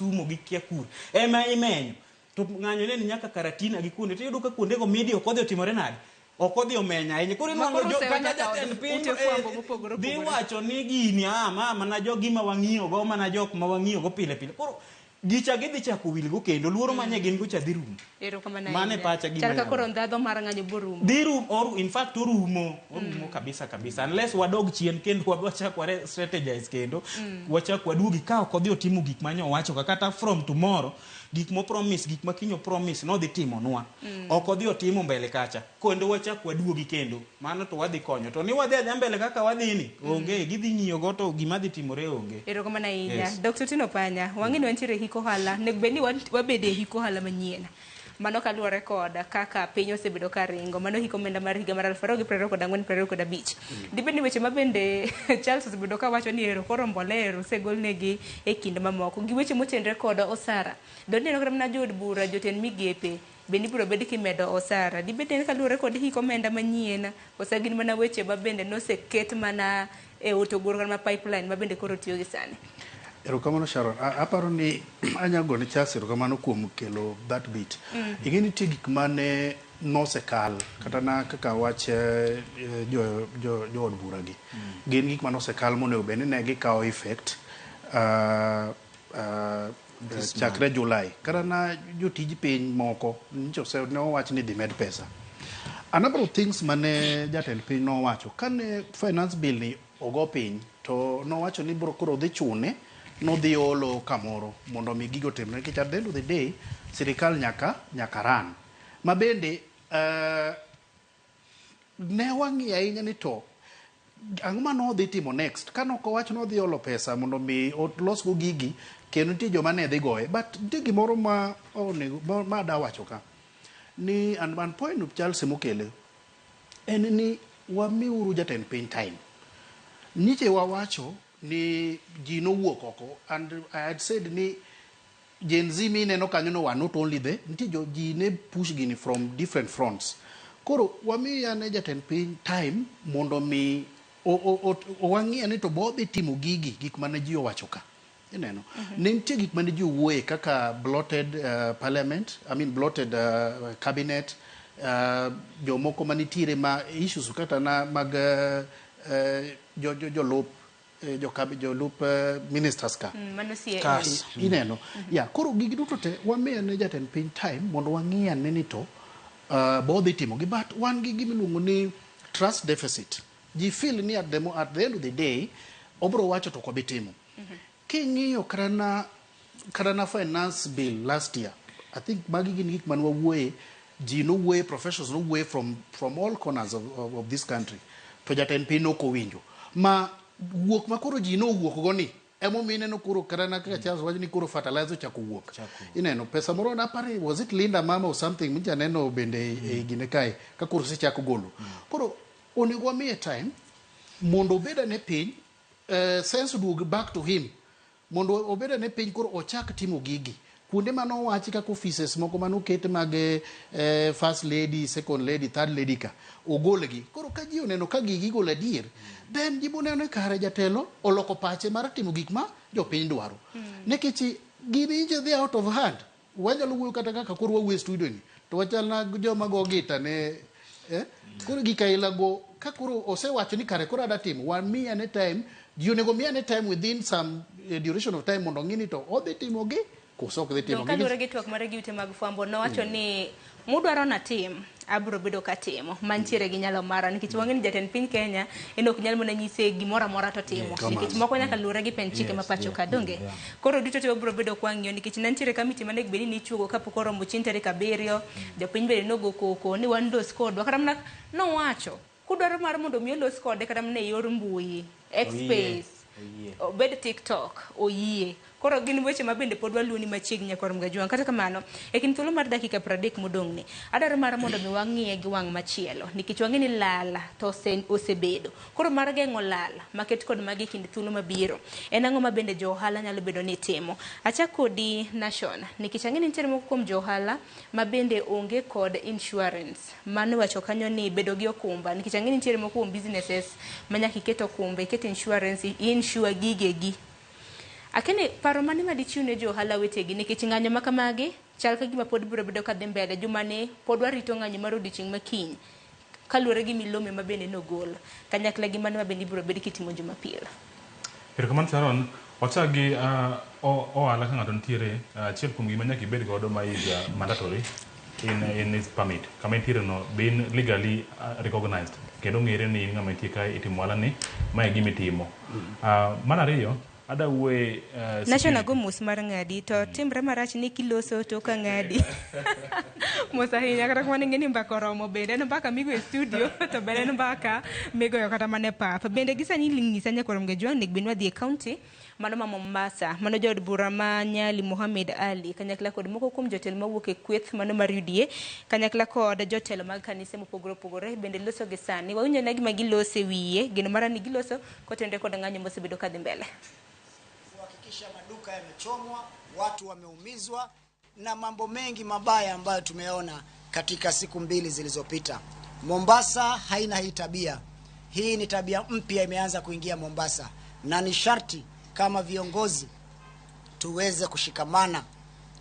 Kisumu gi kia kur ema imenyo to ng'anyo ne ni nyaka Karatina gi kuonde to iyudo ka kuondego media ok odhi otimore nade ok odhi omenya ahinya koro Ma inwang'o koro jo osewe kata nyaka od jatend piny ute fwambo mopogore dhi opogore. wacho ni gini ah ma mana jogi ma wang'iyo go mana jok ma wang'iyo go pile pile koro gicha gidhi chako wilgo kendo luoro manye gin go cha dhi rumo Erokamano Mano e ahinya. pacha gima Chal ka anyalo koro ndhadho mar ng'anyo borumo. dhi rum oru, in fact orumo orumo kabisa kabisa unless wadog chien kendo wachak ware strategize kendo wachak waduogi ka ok odhi otimo gik mane owacho ka kata from tomorrow gik mo promise gik ma kiny o promise nodhi timonwa ok odhi otimo mbele kacha kendo wachak waduogi kendo mano to wadhi konyo to ni wadhi adhiya mbele kaka wadhi ni onge gidhi ng'iyo go to gima dhi timore onge Erokamano ahinya. Yes. Dr. Tino Panya, wang'e ni wantiere e hik ohala, onego bed ni wabedo e hik ohala manyien. Mano kaluwore kod kaka piny osebedo ka ringo. Mano hik omenda mar higa mar 2024 25. Dibed ni weche ma bende Charles osebedo ka wacho ni ero koro mbolea ero osegolnegi e kind mamoko. Gi weche motenre kod osara. Doneno kata mana jood bura, jotend migepe, bende ibiro bed kimedo osara. Dibed ni en kaluwore kod hik omenda manyien, koso gin mana weche ma bende noseket mana e hotogoro kata mana pipeline ma bende koro tiyo gi sani. Erokamano Sharon. Aparo ni anyalo gone Charles erokamano kuom kelo that bit. Ing'e nitie gik mane nosekal kata na kaka wach jo, jo, jood bura gi. Gin gik mane osekal monego bed ni ne gikawo effect chakre July. Kata na jotij piny moko nyicha ose ne owach ni dhi med pesa. A number of things mane jatend piny nowacho kane finance bill ni ogo piny to nowacho ni bro koro dhi chune nodhi olo kamoro mondo mi gigo otimre nikech at the end of the day sirikal nyaka nyaka run. Ma bende ne wang'iyo ahinya ni to ang'o ma nodhi timo next ka nok owach nodhi olo pesa mondo mi olosgo gigi kendo nitie joma ne dhi goye but nitie gimoro ma onego ma, ma da wacho ka ni and, and point of Charles mokele en ni wamiuru jatend piny time nyiche wawacho ni ji nowuok oko and I had said ni Gen Z mineno kanyo no were not only the nitie jo ji ne push gini from different fronts koro wamiyo ane jatend piny time mondo mi wang'i ane to bodhi timo gigi gik mane ji owacho ka ineno ne nitie gik mane ji owuoye kaka bloated parliament I mean bloated cabinet jomoko manitiere ma issues kata na mag jo, jo, jolup jolup ministers ka Mano sie. Kas. Ineno ya koro gigi duto te wamiyo ne jatend piny time mondo wang'i ane ni to bodhi timo gi but wan gi gima iluongo ni trust deficit ji feel ni at the end of the day obro wacho to ok obi timo king'iyo kata na kata na finance bill last year I think magi gin gik mane wawuoye ji nowuoye professionals nowuoye from all corners of this country to jatend piny nok owinjo ma wuok ma koro ji nowuok go ni emomiyo ineno koro kata na kaka Charles wacho ni koro fertilizer ochako wuok ineno pesa moro napare was it Linda Mama or something micha neno bende e gine kae ka koro osechako golo koro onego wamiye time mondo obed ane piny sense oduog back to him mondo obed ane piny koro ochak timo gigi kuonde mane owachi kaka offices moko mane oket mag first lady, second lady, third lady ka ogolgi koro ka ji oneno ka gigi igolo adier then ji boneno ni kare jatelo oloko pache mar timo gik ma jopiny dwaro nikech gini inje dhi out of hand wanyalo wuoyo kata kaka koro wawuoyo e studio ni to wachal na joma go gita ne Koro gik aila go ka koro osewacho ni kare koro ada timo wamiye ane time ji onego miye ane time within some duration of time mondo ong'i ni to odhi timo gi koso ok dhi timo To gi kaluwore gi twak mare gi ute mag fwambo nowacho ni mudwaro natim abiro bedo katimo mantiere gi nyalo mara nikech wang'e ni jatend piny Kenya en ok nyal mana nyise gimoro amora to timo nikech moko nyaka luwre gi pend chike ma pacho ka donge koro duto te wabiro bedo kwang'iyo nikech ne nitiere kamiti mane bed ni ichuogo kapok oromo chieng' tarik 7 jopiny bende nogo koko ni wan los kodwa kata mana nowacho kudwaro mar mondo mi olos kode kata mana e yor mbui X space Oyie. obed TikTok oyie koro gin weche ma bende pod waluoni machiegni nyakwar Mgajwang' kata kamano e kind thuolo mar dakika 30 modong' ni adwaro mar mondo mi wang'iye gi wang' machielo nikech wang'e ni lal to osebedo koro mar geng'o lal maket kod magi e kind thuolo mabiro en ang'o ma bende jo ohala nyalo bedo ni timo achak kodi Nation nikech ang'e ni nitiere moko kuom jo ohala ma bende onge kod insurance mano iwacho kanyo ni bedo gi okumba nikech ang'e ni nitiere moko kuom businesses ma nyaka iket okumba iket insurance i-insure gigegi. Akene paro mane ma dichiw ne jo ohala wetegi nikech ng'anyo ma kamagi chal ka gima pod biro bedo kadhi mbele jumani pod warito ng'anyo mar odiochieng' ma kiny kaluwore gi milome ma bende nogol kanyakla gi mano ma bende ibiro bed kitimo Jumapil. Erokamano Sharon, wachak gi ohala ka ng'ato nitiere, achiel kuom gima nyaka ibed godo ma is mandatory in is permit. Kama intiere no be in legally recognized kendo ong'ere ni in ng'ama nitie kae itimo ohala ni, mae e gima itimo. Mar ariyo, ada wuoye National security. Go mos mar ng'adi to timre marach ni kiloso to ka ng'adi. Mos ahinya kata kamano ing'e ni mbaka oromo bende en mbaka migoyo e studio to bende en mbaka migoyo kata mana e pap. Bende gi sani nyisa nyakwar Mgejwang' onego bed ni wadhi e county mano ma Mombasa mano jaod bura ma Nyali Mohamed Ali kanyakla kod moko kuom jotelo mawuok e kweth mano mar UDA kanyakla kod jotelo mag kanise mopogore opogore bende loso gi sani. Wawinjo ne gima giloso e wiye geno mara ni giloso kotenore kod ng'anyo mosebedo kadhi mbele. Kuhakikisha maduka yamechomwa, watu wameumizwa na mambo mengi mabaya ambayo tumeona katika siku mbili zilizopita. Mombasa haina hii tabia. Hii ni tabia mpya imeanza kuingia Mombasa, na ni sharti kama viongozi tuweze kushikamana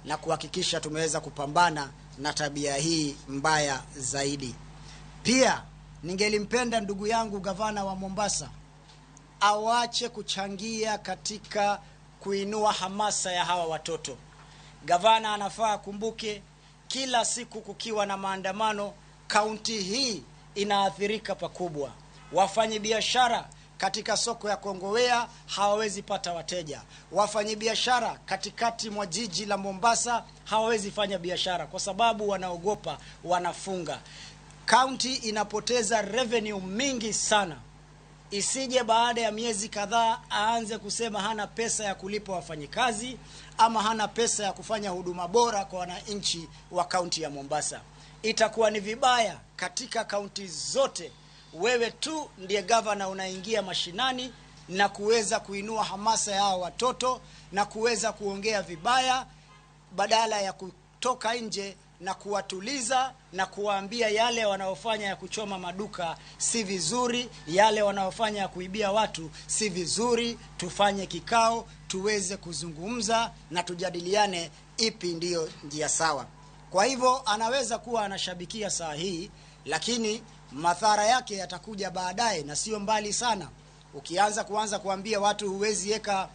na kuhakikisha tumeweza kupambana na tabia hii mbaya zaidi. Pia ningelimpenda ndugu yangu gavana wa Mombasa awache kuchangia katika kuinua hamasa ya hawa watoto. Gavana anafaa akumbuke kila siku kukiwa na maandamano, kaunti hii inaathirika pakubwa. Wafanyabiashara katika soko ya Kongowea hawawezi pata wateja. Wafanyabiashara katikati mwa jiji la Mombasa hawawezi fanya biashara kwa sababu wanaogopa, wanafunga. Kaunti inapoteza revenue mingi sana. Isije baada ya miezi kadhaa aanze kusema hana pesa ya kulipa wafanyikazi ama hana pesa ya kufanya huduma bora kwa wananchi wa kaunti ya Mombasa. Itakuwa ni vibaya katika kaunti zote, wewe tu ndiye gavana unaingia mashinani na kuweza kuinua hamasa ya hao watoto na kuweza kuongea vibaya badala ya kutoka nje na kuwatuliza na kuwaambia yale wanaofanya ya kuchoma maduka si vizuri, yale wanaofanya ya kuibia watu si vizuri. Tufanye kikao tuweze kuzungumza na tujadiliane ipi ndiyo njia sawa. Kwa hivyo anaweza kuwa anashabikia saa hii, lakini madhara yake yatakuja baadaye na sio mbali sana. Ukianza kuanza kuambia watu huwezi weka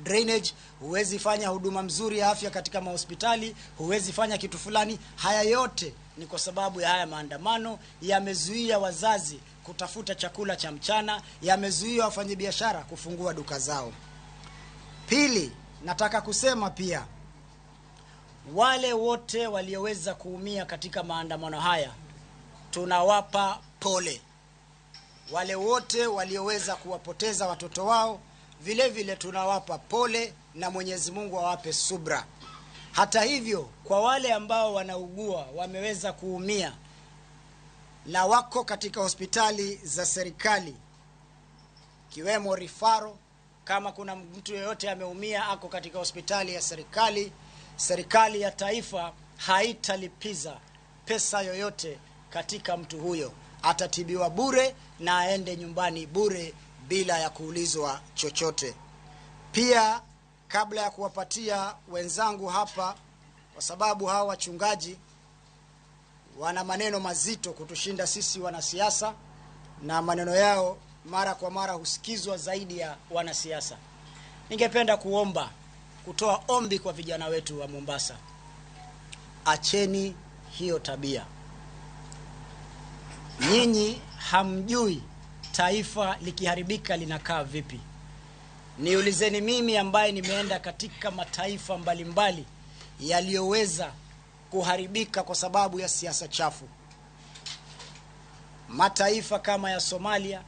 drainage, huwezi fanya huduma mzuri ya afya katika mahospitali, huwezi fanya kitu fulani. Haya yote ni kwa sababu ya haya maandamano yamezuia wazazi kutafuta chakula cha mchana, yamezuia wafanyabiashara kufungua duka zao. Pili, nataka kusema pia wale wote walioweza kuumia katika maandamano haya tunawapa pole. Wale wote walioweza kuwapoteza watoto wao vile vile tunawapa pole na Mwenyezi Mungu awape subra. Hata hivyo, kwa wale ambao wanaugua, wameweza kuumia na wako katika hospitali za serikali kiwemo rifaro, kama kuna mtu yeyote ameumia ako katika hospitali ya serikali, serikali ya taifa haitalipiza pesa yoyote katika mtu huyo. Atatibiwa bure na aende nyumbani bure bila ya kuulizwa chochote. Pia kabla ya kuwapatia wenzangu hapa, kwa sababu hawa wachungaji wana maneno mazito kutushinda sisi wanasiasa, na maneno yao mara kwa mara husikizwa zaidi ya wanasiasa. Ningependa kuomba, kutoa ombi kwa vijana wetu wa Mombasa, acheni hiyo tabia. Nyinyi hamjui taifa likiharibika linakaa vipi. Niulizeni mimi ambaye nimeenda katika mataifa mbalimbali yaliyoweza kuharibika kwa sababu ya siasa chafu. Mataifa kama ya Somalia,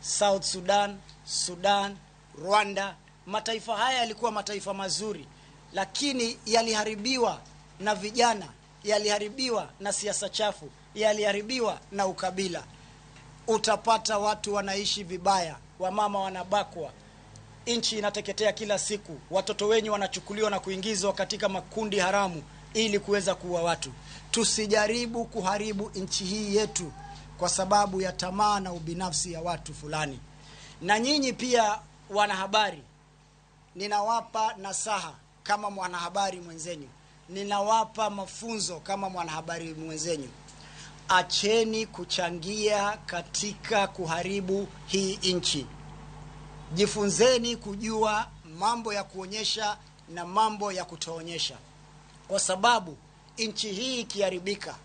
South Sudan, Sudan, Rwanda, mataifa haya yalikuwa mataifa mazuri, lakini yaliharibiwa na vijana, yaliharibiwa na siasa chafu, yaliharibiwa na ukabila. Utapata watu wanaishi vibaya, wamama wanabakwa, nchi inateketea kila siku, watoto wenyu wanachukuliwa na kuingizwa katika makundi haramu ili kuweza kuua watu. Tusijaribu kuharibu nchi hii yetu kwa sababu ya tamaa na ubinafsi ya watu fulani. Na nyinyi pia wanahabari, Ninawapa nasaha kama mwanahabari mwenzenyu, ninawapa mafunzo kama mwanahabari mwenzenyu. Acheni kuchangia katika kuharibu hii nchi. Jifunzeni kujua mambo ya kuonyesha na mambo ya kutoonyesha, kwa sababu nchi hii ikiharibika,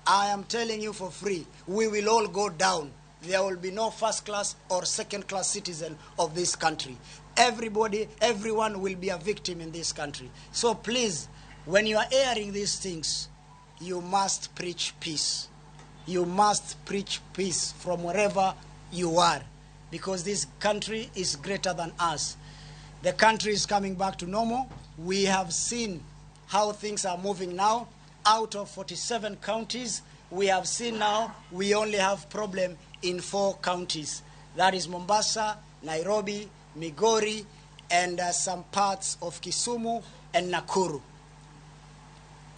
I am telling you for free, we will all go down. There will be no first class or second class citizen of this country. Everybody, everyone will be a victim in this country. So please, when you are airing these things, you must preach peace. You must preach peace from wherever you are, because this country is greater than us. The country is coming back to normal. We have seen how things are moving now. Out of 47 counties, we have seen now we only have problem in 4 counties. That is Mombasa, Nairobi, Migori, and some parts of Kisumu and Nakuru.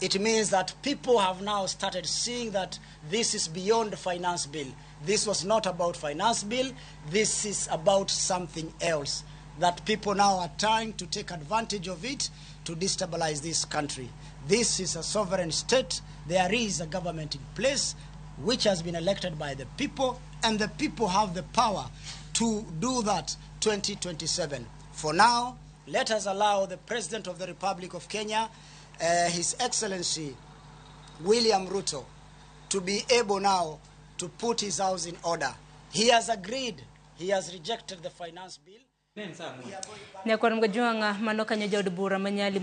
It means that people have now started seeing that this is beyond the finance bill. This was not about finance bill. This is about something else. That people now are trying to take advantage of it to destabilize this country. This is a sovereign state. There is a government in place which has been elected by the people, and the people have the power to do that 2027. For now, let us allow the President of the Republic of Kenya, His Excellency William Ruto, to be able now to put his house in order. He has agreed. He has rejected the finance bill. Nyakwar Mgajwang'a mano kanyo jaod bura manyali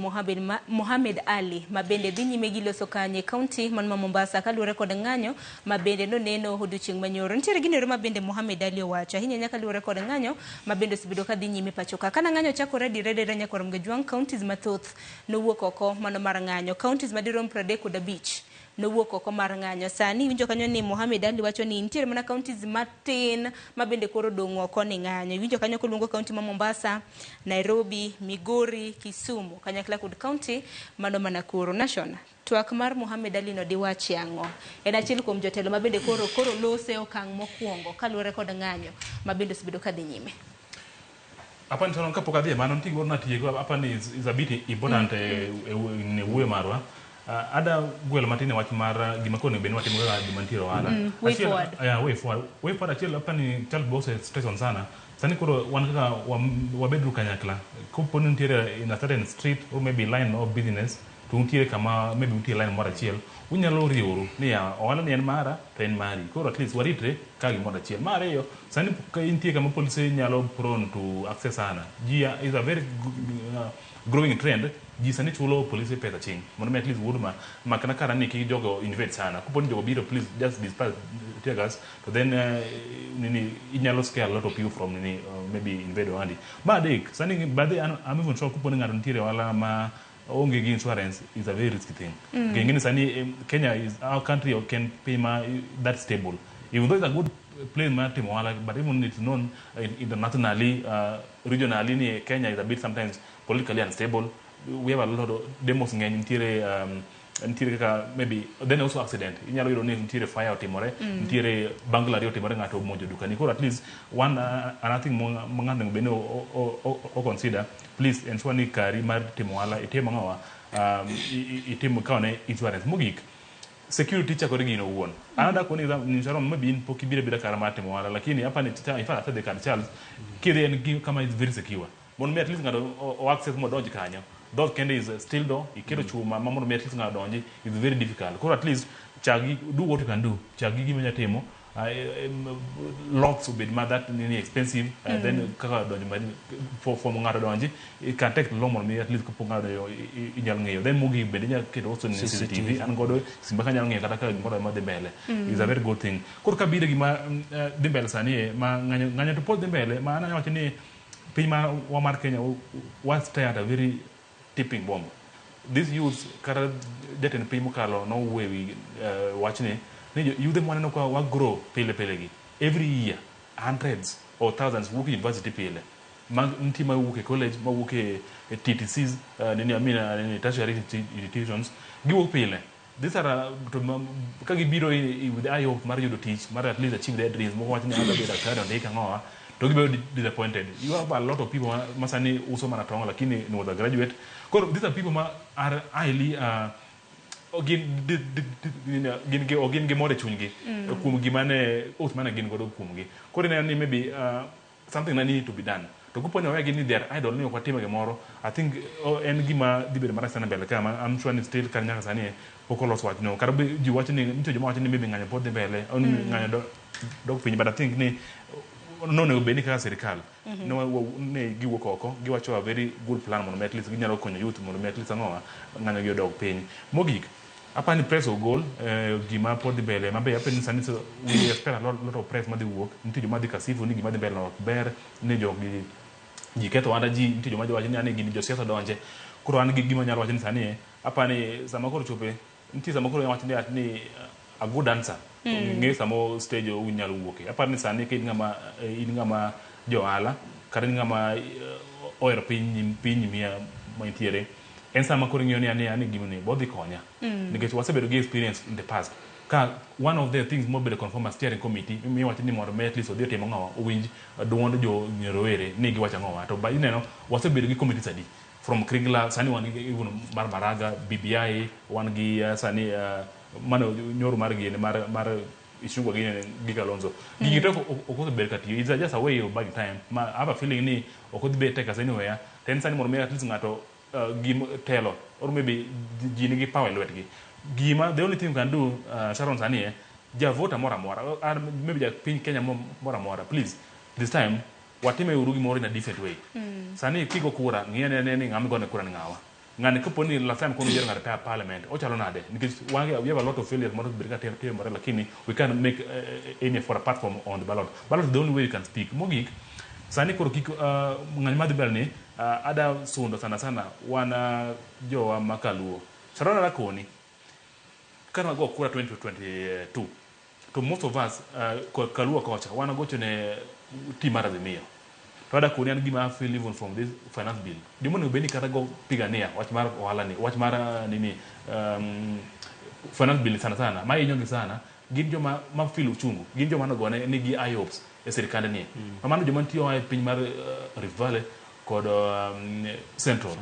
Mohamed Ali mabende dhi nyime gi loso kanye kaunti man ma Mombasa kaluwore kod ng'anyo mabende noneno odiochieng' manyoro. Nitiere ginero mabende Mohamed Ali owacho ahinya nyaka luwore kod ng'anyo mabende osebedo ka dhi nyime pacho ka. Kana ng'anyo chakore diredere Nyakwar Mgajwang', counties mathoth nowuok oko mano mar ng'anyo. Counties madirom 35 nowuok oko mar ng'anyo. Sani iwinjo kanyo ni Mohamed Ali wacho ni nitiere mana counties matin mabende koro odong' oko ni ng'anyo. Iwinjo kanyo koluongo kaunti ma Mombasa, Nairobi, Migori, Kisumu kanyakla kod kaunti mano ma Nakuru. Nation, twak mar Mohamed Ali no diwachi ang'o? En achiel kuom jotelo mabende koro lose okang' mokwongo kaluwore kod ng'anyo mabende osebedo ka dhi nyime. Apani tono kapok adhi e mano nitie gimoro natieko apani is a bit important e wuoyo marwa. Ada gwelo matin e wach mar gima koro onego bed ni watimo kaka joma nitie e ohala. Way forward. Yeah, way forward. Way forward achiel apani Charles Bose stress sana. Sani koro wan kaka wabedru kanyakla. Kopo ni nitiere in a certain street or maybe line of business to nitiere kama maybe nitie line moro achiel, unyalo riworu ni ya ohala ni en mara to en mari. Koro at least waritre ka gimoro achiel. Mar ariyo, sani ka intie kama polise nyalo prone to access sana. Ji is a very growing trend. Ji sani chulo polise pesa ching mondo mi at least wuod ma makana kara ni kik jogo invade sana. Kopo ni jogo biro, please just disperse tear gas to then nini inyalo scare a lot of people from nini maybe invade ohandi. Mar adek, sani badhe I'm even sure kopo ni ng'ato nitiere ohala ma onge gi insurance is a very risky thing. Ng'eni sani Kenya is our country or can pay ma that stable. Even though it's a good place mar timo ohala, but even it's known internationally, regionally ni Kenya is a bit sometimes politically unstable. We have a lot of demos ng'eny nitiere nitiere kaka maybe then also accident inyalo yudo ni nitiere fire otimore, nitiere burglary otimore, ng'ato omonjo dukani. Koro at least one another thing ma ng'ato onego bed ni o consider, please ensure ni kari mar timo ohala itimo ang'owa, itimo ikaone insurance. Mogik, security chakore gi in owuon. An adwa koni ni Sharon, maybe in pok ibiro abira kara mar timo ohala, lakini hapa ni in fact asedhi kar Charles, kidhi en gi kama is very secure mondo mi at least ng'ato o access modonj kanyo. Dhoot kende is steel door, iketo chuma ma mondo mi at least ng'ato donji is very difficult. Koro at least chagi do what you can do, chagi gima inya timo, locks obed ma that nini expensive, then kaka donjo ma for ng'ato donji it can take long mondo mi at least kapok ng'ato donjo inyalo ng'eyo. Then mogik bende inyalo keto also ni CCTV an godo simba kanyalo ng'eyo kata ka gimoro ma dhi mbele is a very good thing. Koro kabiro gima dhi mbele sani e ma ng'anyo ng'anyo to pod dhi mbele ma an anyalo wacho ni piny ma wa mar Kenya wa stay at a very tipping bomb. These youths kata jatend piny mokalo nowuoyo ewi wachni ni yudhe mwaneno ka wa grow pile pile gi every year hundreds or thousands wuok e university pile ma nitie mawuok e college, mawuok e TTCs, nini, I mean, nini, tertiary institutions giwuok pile. These are to ka gibiro with the eye hope mar yudo tich mar at least achieve their dreams. Moko wacho ni adwa bedo daktari ondika ang'owa. To gibedo disappointed. You have a lot of people ma sani uso mana tong', lakini ni was a graduate. Koro these are people ma are highly gin gin gi gin gi mor e chunygi kuom gima ne oath mane gin godo kuomgi. Koro ineno ni maybe something na need to be done. To kopo ni wawegi ni they are idle, ni ok watimo gimoro, I think en gima dhi bedo marach sana mbele ka ma I'm sure ni still kata nyaka sani pok olos wachno. Kata ji wacho ni nitie joma wacho ni maybe ng'anyo pod dhi mbele, ng'anyo dok piny, but I think ni nonego bed ni kaka sirikal ne giwuok oko giwacho a very good plan mondo mi at least ginyalo konyo youth mondo mi at least ang'owa ng'anyo gi odog piny. Mogik, apani ni press ogol gima pod dhi mbele mabe apani ni sani, so we expect a lot of press madhi wuok. Nitie joma dhi kasifu ni gima dhi mbele ok ber, ni jogi ji ketho ohanda ji, nitie joma wacho ni ani gini josiasa donje. Koro an gi gima anyalo wacho ni sani apani sama koro chope nitie sama koro wacho ni a good answer ng'e samo stage unyalo wuoke. Aparo ni sani ka in ng'ama jo ohala kata in ng'ama ohero piny miya mantiere en sama koro ing'iyo ni ani gimni bodhi konya, nikech wasebedo gi experience in the past ka one of the things mobedo confirm as steering committee miwacho ni mondo mi at least odhi otim ang'owa, owinj duond jo rowere ni giwacho ang'owa. To ba ineno wasebedo gi committees adi from Kriegler, sani wan gi even mar Maraga BBI, wan gi sani mano nyoro mar gini mar Ichung'wa gi Kalonzo. Gigi te ok osebedo ka tiyo. It's just a way of buying time. Ma I have a feeling ni ok odhi bet take us anywhere. To en sani mondo mi at least ng'ato gim telo or maybe ji nigi power e lwetgi. Gima the only thing you can do, Sharon, sani ja voter moro amora, maybe ja piny Kenya moro amora, please, this time watime uru gimoro in a different way. Sani kigo kura, ng'i ane ni ng'ama igone kura ni ng'awa. Ng'ani kapo ni last time kono yiero ng'ato e parliament, ochalo nade? Nikech we have a lot of failures moro bedo ka timore, lakini we can't make any effort apart from on the ballot. Ballot is the only way you can speak. Mogik, sani koro kik ng'anyo madhi mbele ni ada sundo sana sana wan jowa ma kaluo. Sharon, adakoni kane wago kura 2022 to most of us kaluo kocha wan wagocho ne team mar Azimio. To adakoni an gima feel even from this finance bill, joma onego bed ni kata go pigania wach mar ohala ni, wach mar nini, finance bill sana sana ma hinyogi sana gin joma ma feel uchungu, gin joma nogone nigi high hopes e sirikande ni. Mano joma nitie oa e piny mar Rift Valley kod Central.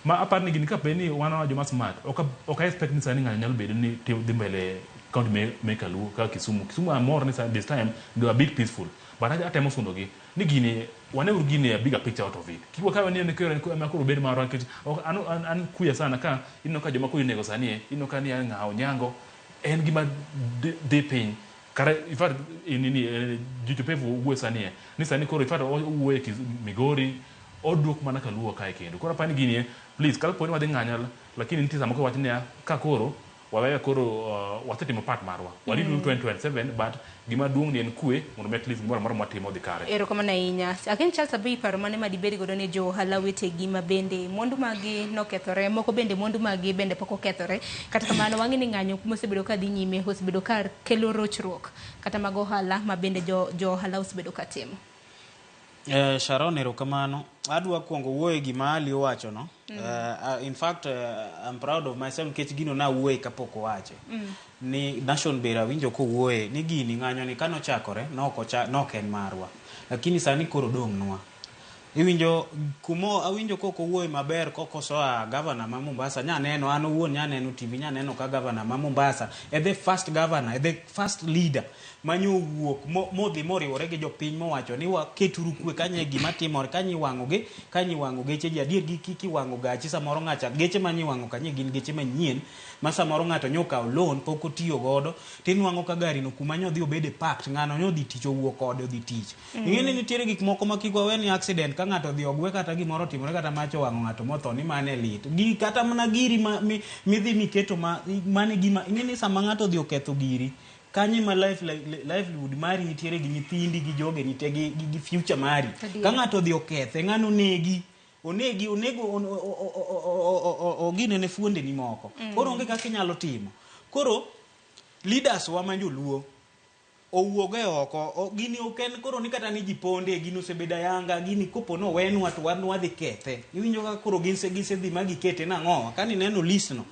Ma apar ni gini ka ni wan wan joma smart, ok I expect ni sani ng'anyo nyalo bedo ni dhi mbele county me Kaluo kaka Kisumu. Kisumu amor ni this time they were a bit peaceful, but atemo sundo gi ni gini waneuru gini a bigger picture out of it. Kik wakawe ni en koro ema koro bed marwa, nikech an kuya sana ka ineno ka joma koro inego sani ineno ka ni ng'awo nyango en gima dhi piny kare. In fact, nini, Jicho Pevu wuoyo sani ni sani koro in fact owuoyo e Migori oduok mana Kaluo kae kendo. Koro apani gini please, kata poni wadhi ng'anyo, lakini nitie sama koro wach niya ka koro waweyo koro wasetimo part marwa warito 2027, but gima duong' ni en kwe mondo mi at least gimoro amora mwatimo odhi kare. Erokamano ahinya. Akin Charles Abiy, paro mane ma dibed godo ne jo ohala wetegi ma bende mwandu maggi nokethore, moko bende mwandu maggi bende pok okethore. Kata kamano wang'e ni ng'anyo mosebedo ka dhi nyime osebedo ka kelo rochruok kata mag ohala ma bende jo ohala osebedo ka timo. Sharon, erokamano. Adwa kuongo wuoyo e gima Ali owacho no. In fact, I'm proud of myself nikech gino nawuoye kapok owache. Ni Nation ber awinjo kowuoye ni gini ng'anyo ni kanochakore nok en marwa. Lakini sani koro dong' nwa. Iwinjo kumo awinjo kok owuoyo maber kokosoa gavana ma Mombasa. Nyaneno an owuon nyaneno TV, nyaneno ka gavana ma Mombasa e the first governor, e the first leader manyo owuok modhi moriwore gi jopiny mowacho ni waketuru kwe kanye gima timore kanye iwang'o gi kanye iwang'o geche ji adier gi kik iwang'o gachi. Samoro ng'acha geche manye iwang'o kanye gin geche manyien ma samoro ng'ato nyokawo loan pok otiyo godo, tinwang'o ka gari no kuma nyodhi obede parked, ng'ano nyodhi tich owuok kode odhi tich. Ing'e ni nitiere gik moko ma kik wawe ni accident ka ng'ato odhi ogwe kata gimoro otimore kata mach owang'o ng'ato motho ni mane lit gi kata mana giri ma midhi miketo ma mane gima ing'e ni sama ng'ato odhi oketho giri kanye ma livelihood mari nitiere gi nyithindi gi joge nitie gi future mari. Ka ng'ato odhi okethe, ng'ano negi onegi onego ogine ne fuondeni moko. Koro onge kaka inyalo timo. Koro leaders wa ma joluo Owuog e oko. Gini ok en koro ni kata ni ji ponde, gini osebedo ayanga, gini kopo ni owenwa to wan wadhi kethe. Iwinjo ka koro gin gisedhi ma gikete nang'owa. Ka nineno list no,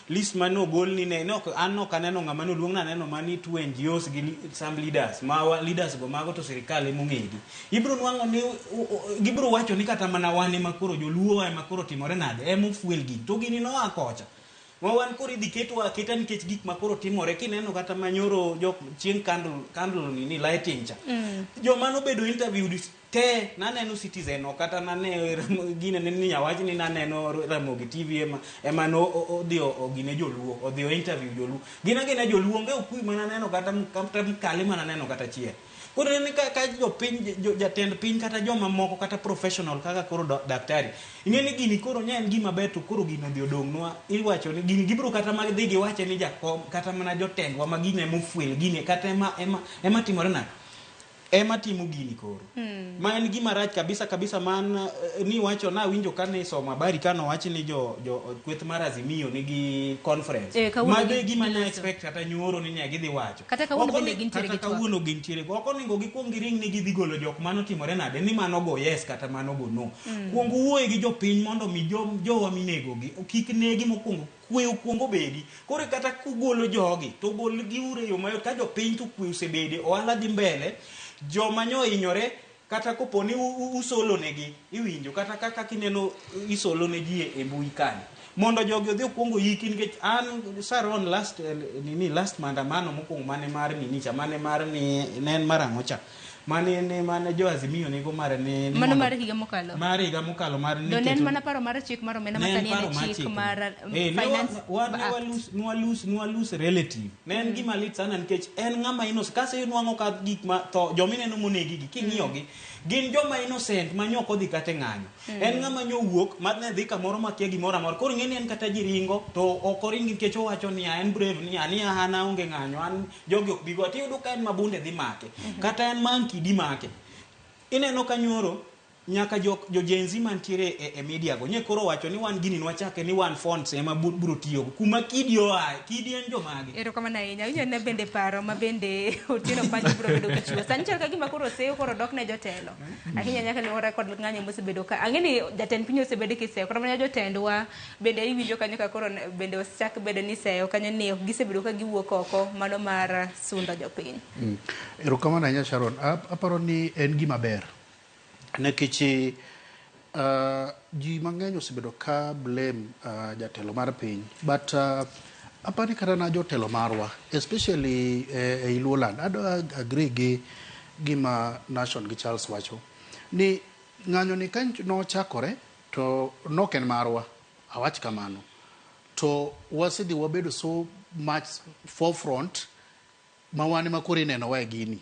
list mane ogol ni ne, ok, an ok aneno ng'ama noluong, naneno mani two NGOs gi some leaders, ma leaders go mago to sirikal ema ong'egi. Ibiro nwang'o ni gibiro wacho ni kata mana wan ema koro joluo ema koro timore nade, ema ofuel gini. To gini noa kocha. Ma wan koro idhi ketwa aketa nikech gik ma koro timore kineno kata manyoro jok chieng' candle nini lighting cha. Joma nobedo interviewed te naneno Citizen ok kata nane gine ni nyawach ni naneno Ramogi TV ema no odhi ogine joluo odhi o interview joluo. Gin agina joluo onge okui mananeno kata mkale mananeno kata achiel. Koro en ka jopiny, jatend piny kata joma moko kata professional kaka koro daktari. Ing'e ni gini koro nya en gima ber to koro gino odhi odong'nwa. Iwacho ni gini gibiro kata mag dhi giwache ni jakom kata mana jotendwa ma gini ema ofwel gini kata ema timore nade? Ema timo gini koro. Ma en gima rach kabisa kabisa man ni wacho na winjo kane isomo habari kane owach ni jo kweth mar Azimio nigi conference. Kawuono Mago e gima ne giloso. expect kata nyoro ni ne gidhi wacho. Kata kawuono Oko bende ni- gintiere kata gi twak. kawuono gintiere. Ok onego gikuong giring ni gidhi golo jok mano timore nade ni mano go yes kata mano go no. Kuong wuoye gi jopiny mondo mi jowa minego gi kik negi mokwongo kwe okuong obedi. Koro kata kugolo jogi to gol gi uru e yo mayot ka jopiny to kwe osebede ohala dhi mbele joma nyo hinyore kata kopo ni usolo negi iwinjo kata kaka kineno isolo ne ji e mbui kanyo mondo jogi odhi okuong oyiki nikech an Saron last nini last maandamano mokwongo mane mar nini cha mane mar ni ne en mar ang'o cha mane ne mane jo Azimio nigo mar ni Mano mar higa mokalo. Mar higa mokalo mar ni Do ne en keto- mana paro mar chik mar omenda Ne ma en sani en paro mar chik chik. mar Ne Finance ne Act. wa lose relative. Ne en gima lit sana nikech en ng'ama innocent. Kase inwang'o ka gik ma tho jomineno monegi gi king'iyo gi gin joma innocent ma nyok odhi kata e ng'anyo. En ng'ama nyowuok ma ne dhi kamoro makia gimoro amora. Koro ing'e ni en kata ji ringo to ok oringi nikech owacho niya en brave niya ni an aonge ng'anyo an jogi ok bi go. Tiyudo ka en mabunde dhi make. Kata en monkey di make. Ineno ka nyoro nyaka jo Gen Z mantiere e media go nye koro wacho ni wan gini nwachake ni wan fonts ema biro tiyogo kuma kidi oae kidi en jomage. Erokamano ahinya. Awinjo ne bende paro ma bende Otieno Panjo biro bedo kichiwo. Sani chal ka gima koro seyo koro dok ne jotelo. Ahinya nyaka luwore kod ng'anyo mosebedo ka. Ang'e ni jatend piny osebedo kiseyo. Kata mana jotendwa bende iwinjo kanyo ka koro bende osechak bedo ni iseyo kanyo ni ok gisebedo ka giwuok oko mano mar sundo jopiny. Erokamano ahinya Sharon. Aparo ni en gima ber. Nikech ji mang'eny osebedo ka blame jatelo mar piny. But apani kata na jotelo marwa, especially ei Luoland, adwa agree gi gima Nation gi Charles wacho. Ni ng'anyo ni ka nochakore to nok en marwa, awach kamano. To wasedhi wabedo so much forefront ma wan ema koro inenowa e gini.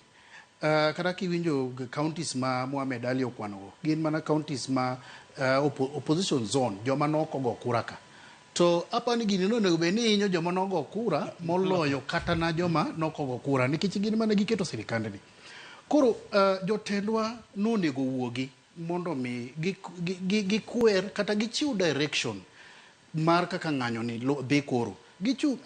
Kata kiwinjo counties ma Mohamed Ali okwano go, gin mana counties ma opposition zone, joma nok ogo kura ka. To apani gini nonego bed ni hinyo joma nogo kura moloyo kata na joma nok ogo kura nikech gin mana giketo sirikandni. Koro jotendwa nonego wuogi mondo mi gikwer kata gichiw direction mar kaka ng'anyo ni dhi koro. Gichiw,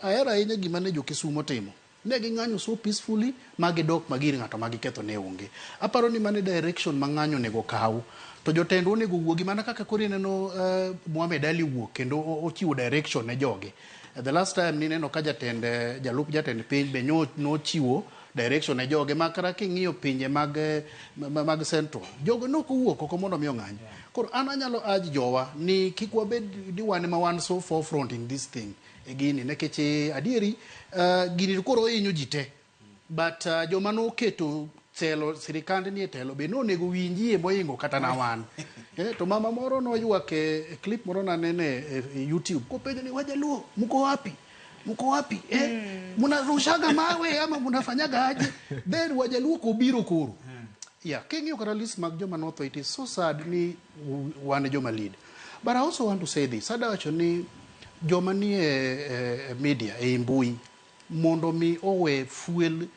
ahero ahinya gima ne jo Kisumo timo. Ne ging'anyo so peacefully ma gidok ma gir ng'ato ma giketho ne onge. Aparo ni mano e direction ma ng'anyo onego kaw. To jotendwa onego wuogi mana kaka koro ineno Mohamed Ali wuok kendo ochiwo direction ne joge. The last time nineno ka jatend jalup jatend piny be nochiwo direction ne joge ma kata king'iyo pinje mag Central, jogo nok owuok oko mondo mi ong'any. Koro an anyalo urge jowa ni kik wabed ni wan ema wan so forefront in this thing. E gini nikech adieri gini koro ohinyo ji te. But joma noketo telo sirikand ni e telo be nonego winjie mohingo kata na wan. To mama moro noywak e clip moro nanene e YouTube kopenjo ni wajaluo mko wapi? Mko wapi? Mnarushaga mawe ama mnafanyaga aje? Then wajaluo kobiro koro. Yeah, king'iyo kata list mag joma notho, it is so sad ni wan joma lead. But I also want to say this. Adwa wacho ni joma nie media e mbui mondo mi owe fuel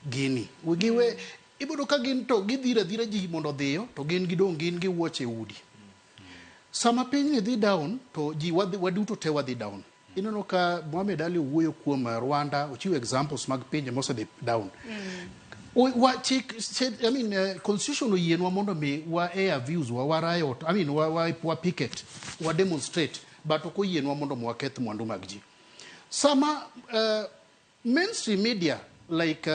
gini. Giwe ibodo ka gin to gidhiro adhira ji mondo odhiyo to gin gidong' gin giwuoch e udi. Sama piny ni dhi down to ji waduto te wadhi down. Ineno ka Mohamed Ali owuoyo kuom Rwanda, ochiwo examples mag pinje mosedhi down. Wa chik, I mean, constitution oyienwa mondo mi wa air views wa, wa riot, I mean, wa picket, wa demonstrate, but ok oyienwa mondo mi waketh mwandu mag ji. Sama mainstream media like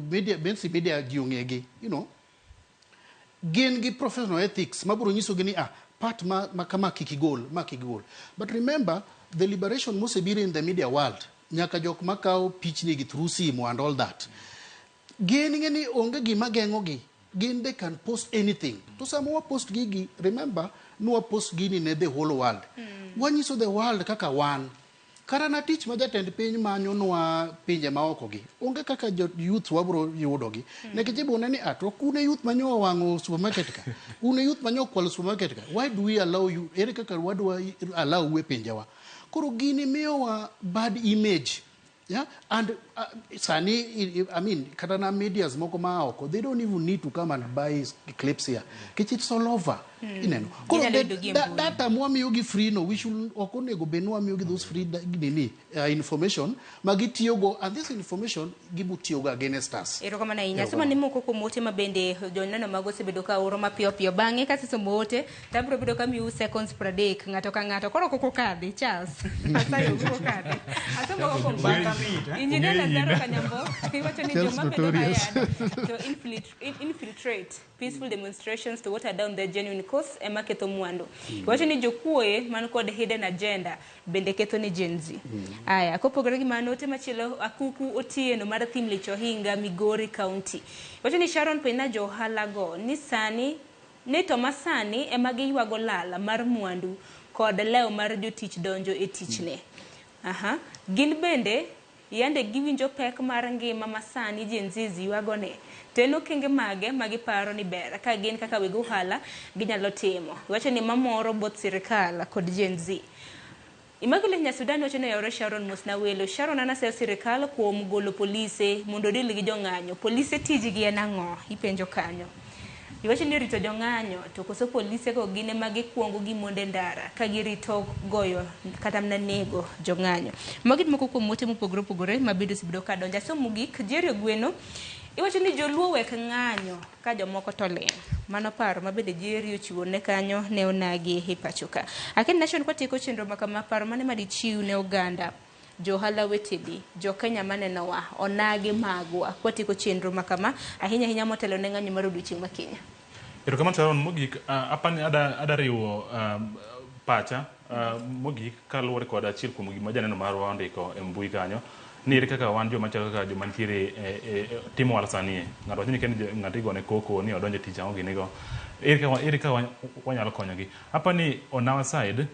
media, mainstream media ji ong'egi, gin gi professional ethics mabiro nyisogi ni part ma kama kik igol, ma kik igol. But remember, the liberation mosebiro in the media world, nyaka jok makawo pichni gi through simu and all that, gin ng'e ni onge gima geng'ogi. Gin they can post anything. To sama wa post gigi, remember ni wa post gini ne the whole world. Wanyiso the world kaka wan. Kata na tich ma jatend piny manyonwa pinje maoko gi, onge kaka jo youth wabro yudogi. Nikech ibiro ne ni to un e youth manyo owang'o supermarket ka. Un e youth manyo okwalo supermarket ka. Why do we allow you? Ere kaka wadwa allow u e pinjewa? Koro gini miyowa bad image. Yeah? And sani, I mean, kata na medias moko ma oko, they don't even need to come and buy clips here. Nikech it's all over. Ineno. Koro Ginyalo yudo gi e mbui. Data mwamiyogi free no, we should, ok onego bed ni wamiyogi those free nini, information ma gitiyogo, and this information gibo tiyogo against us. Erokamano ahinya. Somo ni moko kuom ote ma bende joneno mago osebedo ka oro mapiyo piyo. Bang'e kasesomo ote, to abiro bedo ka amiyou seconds 30 ng'ato ka ng'ato. Koro kok okadhi, Charles. Asayo kok okadhi. Asomo moko kuom Bang' ka mit, eh? Engineer Lazaro Kanyambo, iwacho ni Charles joma bedo Notorious. hired to infiltrate peaceful demonstrations to water down their genuine cause ema ketho mwandu. Iwacho ni jokuoye man kod hidden agenda bende ketho ni Gen Z. Aya, kopogore gi mano, ote machielo Akuku Otieno mar Thimlich Ohinga, Migori County. Iwacho ni Sharon Pena jo ohala go ni sani ni to masani ema giywago lal mar mwandu kod lew mar jotich donjo e tichne. Aha. Gin bende yande giwinjo pek mar ngima masani Gen Z ywago ne. To en okenge mage ma giparo ni ber ka gin kaka weg ohala ginyalo timo. Iwacho ni mamoro both sirikal kod Gen Z. Immaculate Nyasudan wacho ni oyawore Sharon mos na welo. Sharon an aseyo sirikal kuom golo polise mondo odil gi jong'anyo. Polise tijgi en ang'o? Ipenjo kanyo. Iwacho ni rito jong'anyo to koso polise go gin ema gikuongo gimonde ndara ka girito goyo kata mana nego jong'anyo. Magi moko kuom ote mopogore opogore ma bende osebedo ka donjo. Asomo mogik, Jerry Ogweno iwacho ni joluo wek ng'anyo ka jomoko to ling'. Mano paro ma bende Jerry ochiwo ne kanyo ne onagi e pacho ka. Aken Nation kwatieko chenro ma kama, paro mane madichiw ne oganda jo ohala wetegi, jo Kenya manenowa, onagi magwa kwatieko chenro ma kama, ahinya ahinya motelo ne ng'anyo mar odiochieng' ma Kenya. Erokamano Sharon, mogik apani ada riwo pacha mogik kaluwore kod achiel kuom gima janeno marwa ondiko e mbui kanyo ni ere kaka wan joma chalo kaka joma nitiere e timo ohala sani e ng'ato wacho ni kendo ng'ato igone koko ni odonjo e tich ang'o gini go, ere kaka wanyalo konyogi. Apani on our side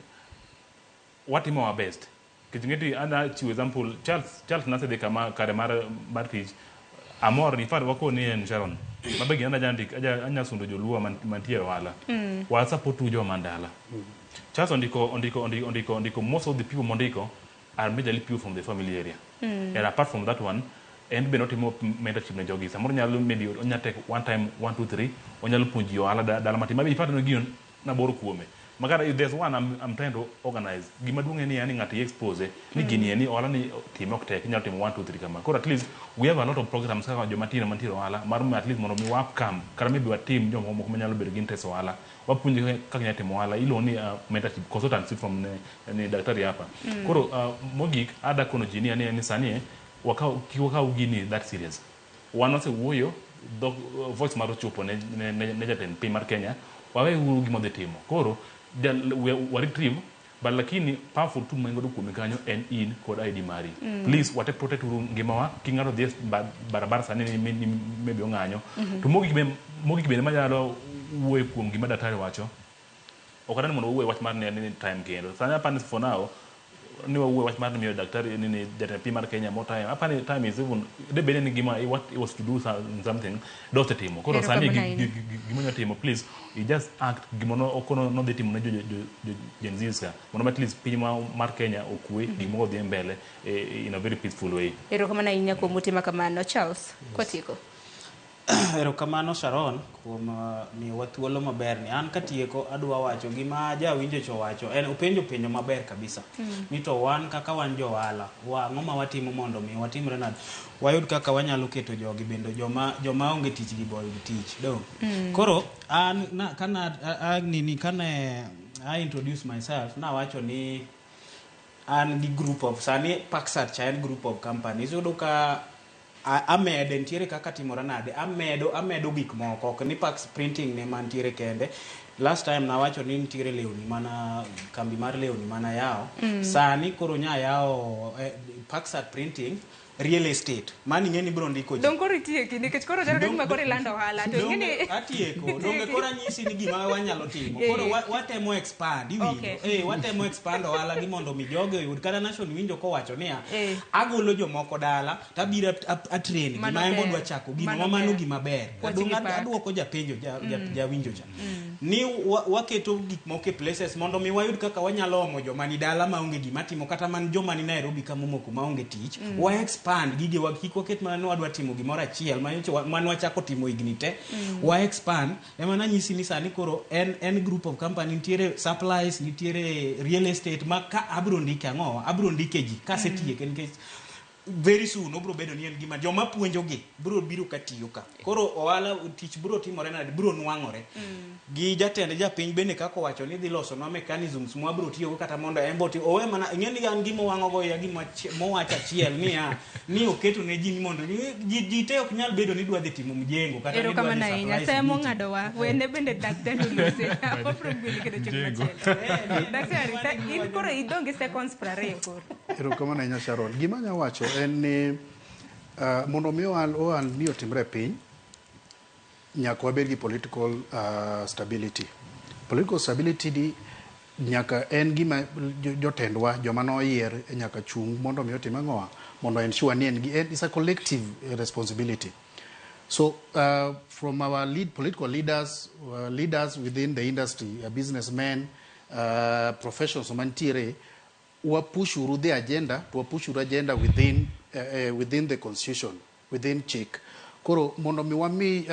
watimo our best. Nikech ng'eti ada chiwo example Charles nasedhi kama kare mar tich amor in fact wakoni en Sharon mabe gina anya sundo joluo mantie e ohala. Wa support u joma dala. Charles ondiko most of the people mondiko are majorly people from the family area. And apart from that one, en bende otimo mentorship ne jogi. Samoro nyalo maybe onya take one time 1 2 3 onyalo puonji ohala dala matin. Maybe in fact no gino naboro kuome. Makata if there's one I'm trying to organize. Gima duong' en ni yani ng'ato i-expose ni gini en ni ohala ni time ok tek inyalo timo 1 2 3 kama. Koro at least we have a lot of programs kaka joma tindo mantiere ohala mar at least mondo mi wa upcome kata maybe watim jomoko moko manyalo bedo gi interest e ohala. Wapuonjo kaka inyalo timo ohala iluongo ni mentorship consultancy from ne daktari hapa. Koro mogik ada kono ji ni sani wakaw kik wakaw gini that serious. Wan wasewuoyo dhok voice mar ochopo ne jatend piny mar Kenya wawe uru gima odhi timo. Koro wa retrieve but lakini powerful tool ma in godo kuomi kanyo en in kod ID mari. Please wate protect uru ngimawa kik ng'ato dhi e barabara sani ni maybe ong'anyo. To mogik bende manyalo wuoyo kuom gima daktari wacho. Ok adwa ni mondo wawuo e wach mar ni time kendo. Sani apani for now ni wawuo e wach mar miyo daktari ni jatend piny mar Kenya more time. Apani time is even de bed ni gima what he was to do something dosetimo. Koro sani gima onyalo timo please he just act gima no okono nodhi timo ne jo Gen Z ka mondo at least piny mar Kenya okwe gik moko odhi mbele in a very peaceful way. Erokamano ahinya kuom ote ma kamano. Charles, kwatieko. Erokamano Sharon kuom miyowa thuolo maber ni. An katieko adwa wacho gima jawinjo cha owacho en openjo penjo maber kabisa. Ni to wan kaka wan jo ohala, ang'o ma watimo mondo mi watimre nade? Wayud kaka wanyalo keto jogi bende joma onge tich gi bo oyud tich. Dong. Koro an na, kana a, a, nini kane I introduce myself nawacho ni an gi group of sani Paxat cha en group of companies. Iyudo ka amede nitiere kaka timore nade amedo gik moko ok ni Pax Printing ne mantiere kende. Last time nawacho ni nitiere lewni mana kambi mar lewni mana yawo. Sani koro nya yawo Paxat Printing real estate. Mani ing'e ni biro ndiko ji. Dong koro itieki nikech koro chalo ka gima koro ilando ohala to ing'e ni atieko. Donge koro anyisi ni gima wanyalo timo. Koro watemo expand, iwinjo. Watemo expand ohala gi mondo mi jogi oyud. Kata Nation winjo kowacho niya, agolo jomoko dala tabiro atrain gi Mano ma en ber. bodwa chako gino, Mano ma mano ber. gima ber. Puoch Dong gi pak. aduoko japenjo, jawinjo cha. Ni waketo gik moko e places mondo mi wayud kaka wanyalo omo joma ni dala maonge gima timo, kata man joma ni Nairobi ka momoko maonge tich. Wa expand gige wa, kik waket mana ni wadwa timo gimoro achiel mane wachako timo higni te. Wa expand. Ema nanyisi ni sani koro en group of company, nitiere supplies, nitiere real estate ma ka abiro ndike ang'o? Abiro ndike ji kasetieke nikech very soon obiro bedo ni en gima joma puonjogi biro biro ka tiyo ka. Koro ohala tich biro timore nade? Biro nwang'ore. Gi jatend japiny bende kaka owacho ni dhi losonwa mechanisms ma wabiro tiyogo kata mondo en be otim. Owe mana ing'e ni an gima owang'o go iya gima mowacho achiel niya ni oketo ne ji ni mondo ji te ok nyal bedo ni dwa dhi timo mjengo kata ni dwa dhi Erokamano ahinya. supplies Semo miti. ng'adowa. Wene bende daktari olose. Wabiro gweli kendo chieng' machielo. Daktari, in koro idong' gi seconds 20 koro. Erokamano ahinya Sharon. Gima anya wacho en ni mondo mi ohalni otimre e piny, nyaka wabed gi political stability. Political stability ni nyaka en gima jotendwa, joma noyier nyaka chung' mondo mi otim ang'owa, mondo ensure ni en gi, it's a collective responsibility. So from our lead political leaders, leaders within the industry, businessmen, professionals mantiere, wapushuru the agenda, to wapushuru agenda within the constitution, within chik. Koro mondo mi wami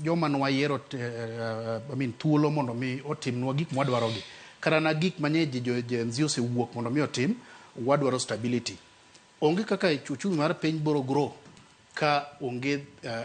joma nwayiero I mean, thuolo mondo mi otimnwa gik mwadwarogi. Kata na gik manye ji Gen Z osewuok mondo mi otim, wadwaro stability. Onge kaka uchumi mar piny biro grow ka onge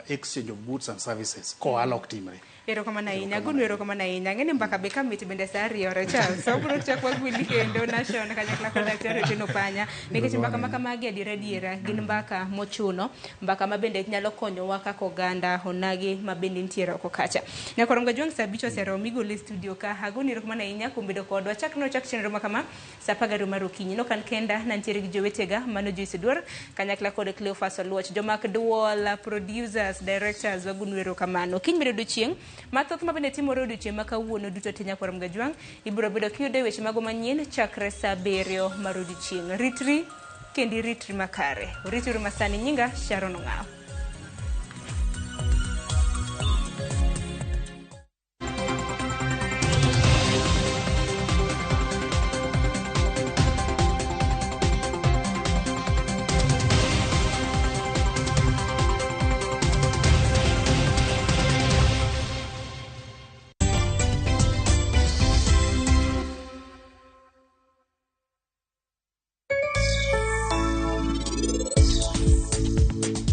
exchange of goods and services, kohala ok timre. Erokamano ahinya, agonu erokamano ahinya. Ang'e ni mbaka be kamit bende sa ariyo Charles. Wabiro chak wagweli kendo Nation kanyakla kod Daktari Otieno Panya. Nikech mbaka ma kamagi adiera adiera gin mbaka mochuno, mbaka ma bende nyalo konyowa kaka oganda onagi ma bende nitiere oko kacha. Nyakorongo Jwang' sa 5 oseromo igole e studio ka. Agoni erokamano ahinya kuom bedo kodwa. Chak nochak chenro ma kama sa 12 mar okinyi. Nok an kenda, nantiere gi jowetega, mano Joyce Oduor, kanyakla kod Cleophas Oluoch. Jomak duol, producers, directors, wagonu erokamano. Kiny bende odiochieng' mathoth ma bende timore odiochieng' ma kawuono duto te Nyakwar Mgajwang' ibiro bedo kiyudo weche mago manyien chakre sa 7 mar odiochieng'. Ritri kendo iritri makare. Orituru masani nyinga Sharon Ong'awo.